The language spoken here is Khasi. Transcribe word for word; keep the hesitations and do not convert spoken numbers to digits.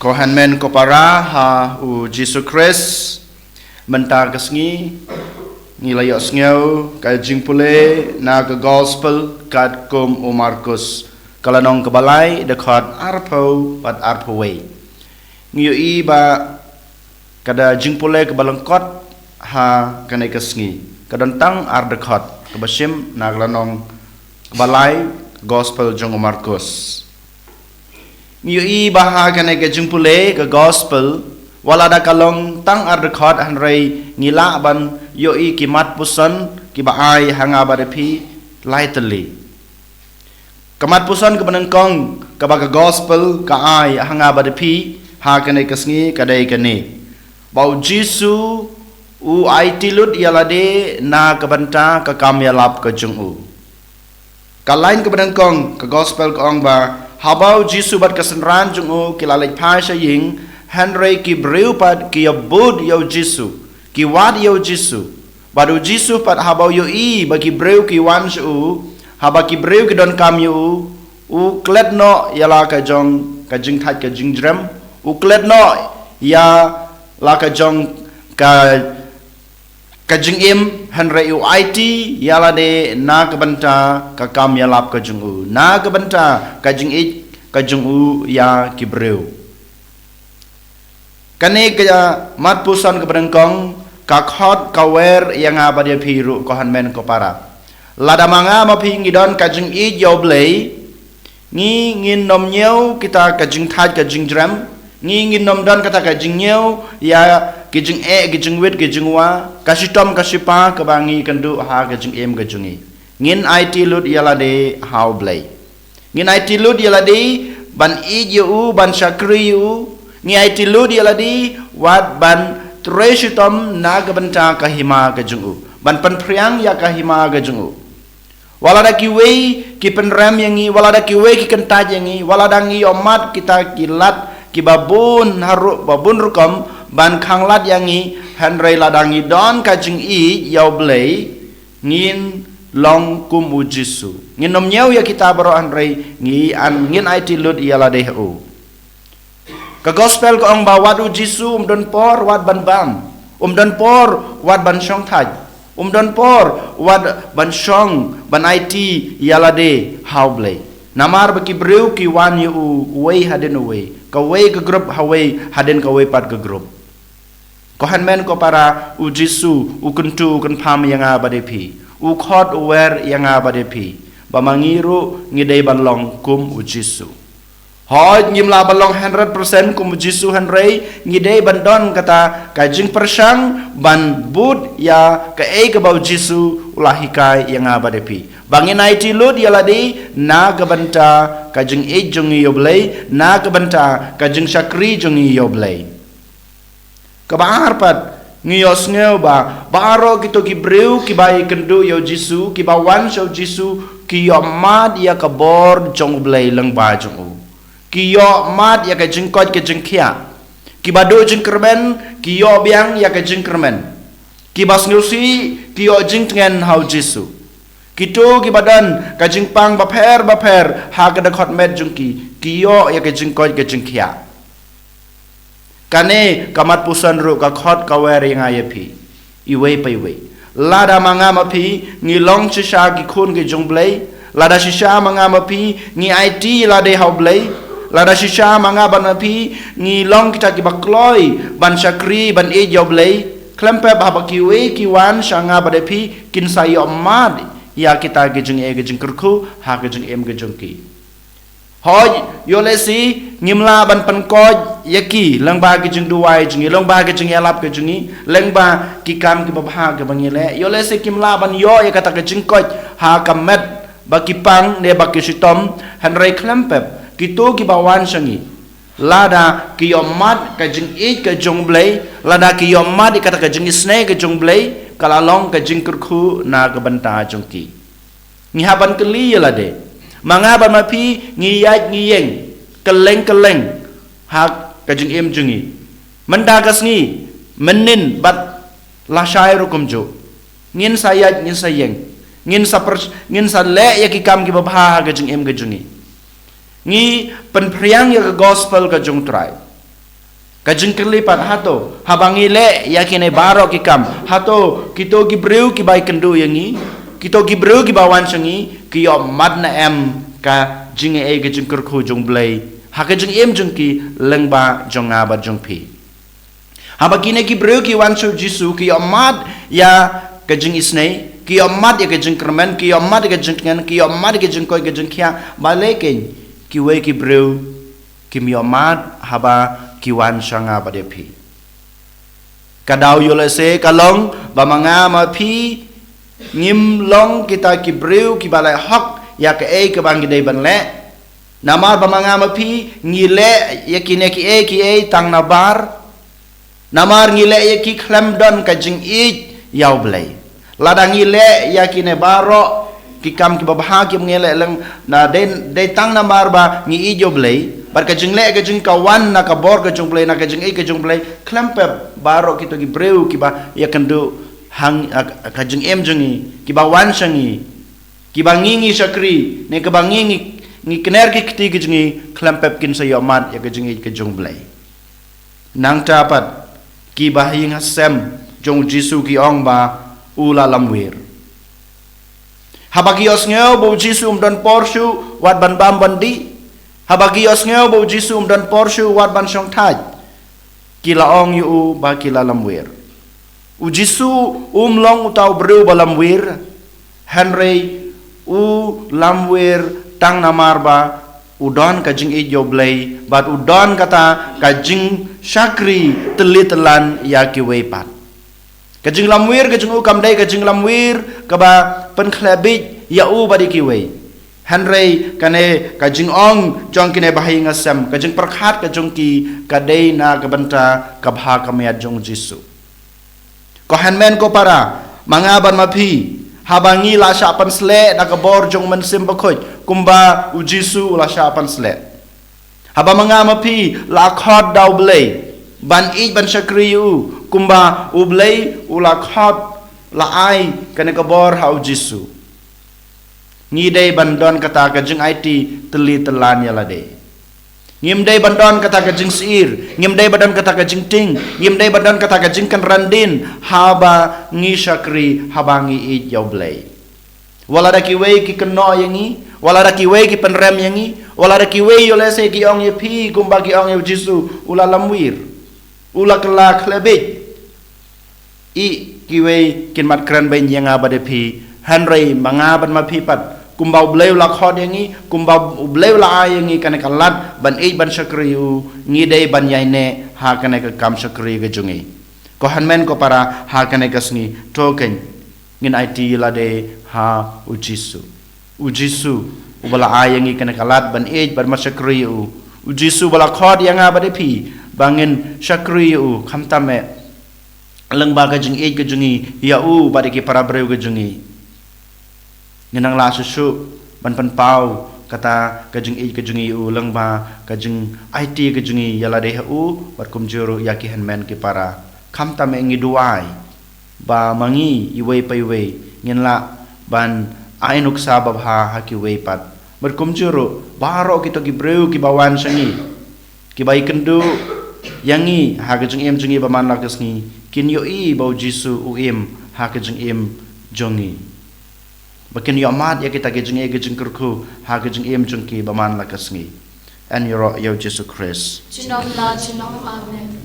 Ko hynmen ko para ha u Jisu Khrist, mynta ka sngi ngi la ïohsngew ka jingpule na ka gospel katkum u Markus, ka lynnong kaba lai, dkhot arphew bad arphew wei. Ngi ïohi ba ka da jingpule kaba lyngkot ha kane ka sngi, ka don tang ar dkhot, kaba shim na ka lynnong kaba lai, gospel jong u Markus. Ngi ïohi ba ha kane ka jingpule ka gospel, wat la da ka long tang ar dkhot, hynrei ngi lah ban ïohi ki mat puson kiba ai ha nga bad phi lai tylli. Ka mat puson kaba nyngkong kaba ka gospel ka ai ha nga bad phi ha kane ka sngi ka dei kane: ba u Jisu u aiti lut ïa lade na ka bynta ka kam ïalap ka jong u. Ka lain kaba nyngkong ka gospel ka ong ba haba u Jisu bad ka synran jong u ki la leit phai sha ïing, hynrei ki briew pat ki ïabud ïa u Jisu, ki wad ïa u Jisu. Bad u Jisu pat haba u ïohi ba ki briew ki wan sha u, haba ki briew ki donkam ïa u, u klet noh ïa la ka jong ka jingthait ka jingjrem, u klet noh ïa la ka jong ka ka jingim, hynrei u aiti ïa lade na ka bynta ka kam ïalap ka jong u, na ka bynta ka jingïeit ka jong u ïa ki briew. Kane ka mat puson kaba nyngkong ka khot ka wer ïa nga bad ïa phi ruh, ko hynmen ko para. Lada ma nga ma phi ngi don ka jingïeit ïa u Blei, ngi ngin nym ñiew kita ka jingthait ka jingjrem, ngi ngin nym don kata ka jingñiew ïa ki jingeh, ki jingwit, ki jingwa, ka shitom ka shipa kaba ngi kynduh ha ka jingim ka jong ngi. Ngin aiti lut ïa lade ha u Blei. Ngin aiti lut ïa lade ban ïeit ïa u, ban shakri ïa u. Ngi aiti lut ïa lade wat ban trei shitom na ka bynta ka hima ka jong u, ban pynphriang ïa ka hima ka jong u. Wat la da kiwei ki pynrem ïa ngi, wat la da kiwei ki kyntait ïa ngi, wat la da ngi ïohmad kita ki lad kiba bun haru-, ba bun rukom ban khanglad ïa ngi, hynrei lada ngi don ka jingïeit ïa u Blei, ngin long kum u Jisu. Ngin nym ñiew ïa kita baroh, hynrei ngi an, ngin aiti lut ïa lade ha u. Ka gospel ka ong ba wat u Jisu um don por wat ban bam, um don por wat ban shong thait, um don por wat ban shong ban aiti ïa lade ha u Blei. Namar ba ki briew ki wan ïa u, uwei hadien uwei, kawei ka grup ha uwei hadien kawei pat ka grup. Ko hynmen ko para, u Jisu u kyntu u kynpham ïa nga bad ïa phi, u khot u wer ïa nga bad ïa phi, ba ma ngi ruh ngi dei ban long kum u Jisu. Hooid, ngim lah ban long hundred percent kum u Jisu, hynrei ngi dei ban don kata ka jingpyrshang ban bud ïa kaei kaba u Jisu u la hikai ïa nga bad ïa phi, ba ngin aiti lut ïa lade na ka bynta ka jingïeit jong ngi ïa u Blei, na ka bynta ka jingshakri jong ngi ïa u Blei. Kaba ar pat, ngi ïohsngew ba baroh kito ki briew kiba ïakynduh ïa u Jisu, kiba wan sha u Jisu, ki ïohmad ïa ka bor jong u Blei lyngba jong u. Ki ïohmad ïa ka jingkoit ka jingkhiah. Kiba duh jingkyrmen ki ïoh biang ïa ka jingkyrmen. Kiba sngewsih ki ïoh jingtngen ha u Jisu. Kito kiba don ka jingpang bapher bapher ha ka dkhot met jong ki, ki ïoh ïa ka jingkoit ka jingkhiah. Kane ka mat puson ruh ka khot ka wer ïa nga ïa phi, iwei pa iwei. Lada ma nga ma phi ngi long shisha ki khun ki jong u Blei, lada shisha ma nga ma phi ngi aiti ïa lade ha u Blei, lada shisha ma nga bad ma phi ngi long kita kiba kloi ban shakri ban ïeit ïa u Blei, khlem pep haba kiwei ki wan sha nga bad ïa phi, kin sa ïohmad ïa kita ki jingeh ki jingkyrkhu ha ki jingim ki jong ki. Hooid, ïoh lehse ngim lah ban pynkoit ïa ki lyngba ki jingduwai jong ngi, lyngba ki jingïalap ki jong ngi, lyngba ki kam kiba bha kiba ngi leh. Ïoh lehse kim lah ban ïoh ïa kata ka jingkoit ha ka met ba ki pang ne ba ki shitom, hynrei khlem pep, kito kiba wan sha ngi, lada ki ïohmad ka jingïeit ka jong u Blei, lada ki ïohmad ïa kata ka jingisynei ka jong u Blei, ka la long ka jingkyrkhu na ka bynta jong ki. Ngi hap ban kylli ïa lade. Ma nga bad ma phi ngi ïaid ngi ïeng kylleng kylleng ha ka jingim jong ngi. Mynta ka sngi, mynnin bad lashai ruh kumjuh, ngin sa ïaid, ngin sa ïeng, ngin sa pers-, ngin sa leh ïa ki kam kiba bha ha ka jingim ka jong ngi. Ngi pynphriang ïa ka gospel ka jong u Trai. Ka jingkylli pat, hato haba ngi leh ïa kine baroh ki kam, hato kito ki briew kiba ïakynduh ïa ngi, kito ki briew kiba wan sha ngi, ki ïohmad ne em ka jingaiei ka jingkyrkhu jong U Blei ha ka jingim jong ki lyngba jong nga bad jong phi? Haba kine ki briew ki wan sha U Jisu, ki ïohmad ïa ka jingisynei, ki ïohmad ïa ka jingkyrmen, ki ïohmad ïa ka jingtngen, ki ïohmad ïa ka jingkoit ka jingkhiah, balei keiñ kiwei ki briew kim ïohmad haba ki wan sha nga bad ïa phi? Ka daw ïoh lehse ka long ba ma nga ma phi ngim long kita ki briew kiba leh hok ïa kaei kaba ngi dei ban leh. Namar ba ma nga ma phi ngi leh ïa kine kiei kiei tang nabar. Namar ngi leh ïa ki khlem don ka jingïeit ïa U Blei. Lada ngi leh ïa kine baroh ki kam kiba bha kiba ngi leh leng, na dei, dei tang namar ba ngi ïeit ïa U Blei, bad ka jingleh ka jong ngi ka wan na ka bor ka jong U Blei, na ka jingïeit ka jong U Blei, khlem pep baroh kito ki briew kiba ïakynduh ha ka jingim jong ngi, kiba wan sha ngi, kiba ngi ngi shakri, ne kiba ngi ngi, ngi kner ki kti ki jong ngi, khlem pep kin sa ïohmad ïa ka jingïeit ka jong U Blei. Nangta pat, ki bahaïing hasem jong U Jisu ki ong ba u la lamwir. Haba ki ïohsngew ba U Jisu um don por shuh wat ban bam ban dih, haba ki ïohsngew ba U Jisu um don por shuh wat ban shongthait, ki la ong ïa u ba ki la lamwir. U Jisu um long uta u briew ba lamwir, hynrei u lamwir tang namar ba u don ka jingïeit ïa U Blei, bad u don kata ka jingshakri tylli tyllan ïa kiwei pat. Ka jinglamwir ka jong u kam dei ka jinglamwir kaba pynkhleh bieit ïa u bad ïa kiwei. Hynrei kane ka jingong jong kine bahaïing hasem, ka jingpyrkhat ka jong ki ka dei na ka bynta ka bha ka miat jong U Jisu. Ko hynmen ko para, ma nga bad ma phi, haba ngi la shah pynsleh da ka bor jong U Mynsiem Bakhuid, kumba U Jisu u la shah pynsleh. Haba ma nga ma phi la khot da U Blei ban ïeit ban shakri ïa u, kumba U Blei u la khot, la ai kane ka bor ha U Jisu. Ngi dei ban don kata ka jingaiti tylli tyllan ïa lade. Ngim dei ban don kata ka jingsyier, ngim dei ban don kata ka jingtieng, ngim dei ban don kata ka jingkynran dien, haba ngi shakri, haba ngi ïeit ïa U Blei. Wat lada kiwei ki kynnoh ïa ngi, wat lada kiwei ki pynrem ïa ngi, wat lada kiwei ïoh lehse ki ong ïa phi kumba ki ong ïa U Jisu, u la lamwir, u la kylla khleh bieit. Ïa kiwei kin mat kren beiñ ïa nga bad ïa phi, hynrei ma nga bad ma phi pat, kumba U Blei u la khot ïa ngi, kumba U Blei u la ai ïa ngi kane ka lad ban ïeit ban shakri ïa u, ngi dei ban ïaineh ha kane ka kam shakri ka jong ngi. Ko hynmen ko para, ha kane ka sngi, to keiñ ngin aiti ïa lade ha U Jisu. U Jisu uba la ai ïa ngi kane ka lad ban ïeit ban mat shakri ïa u. U Jisu uba la khot ïa nga bad ïa phi ba ngin shakri ïa u, khamtam eh lyngba ka jingïeit ka jong ngi ïa u bad ïa ki para briew ka jong ngi. Ngin nang lah shuh shuh ban pynpaw kata ka jingïeit ka jong ngi ïa u lyngba ka jingaiti ka jong ngi ïa lade ha u, bad kumjuh ruh ïa ki hynmen ki para. Khamtam eh ngi duwai ba ma ngi iwei pa iwei ngin lah ban ai nuksa babha ha kiwei pat. Bad kumjuh ruh baroh kito ki briew kiba wan sha ngi, kiba ïakynduh ïa ngi ha ka jingim jong ngi ba man la ka sngi, kin ïohi ba U Jisu u im ha ka jingim jong ngi, ba kin ïohmad ïa kita ki jingïeit ki jingkyrkhu ha ka jingim jong ki ba man la ka sngi. Yn ïaroh ïa U Jisu Khrist. Junom la junom, amen.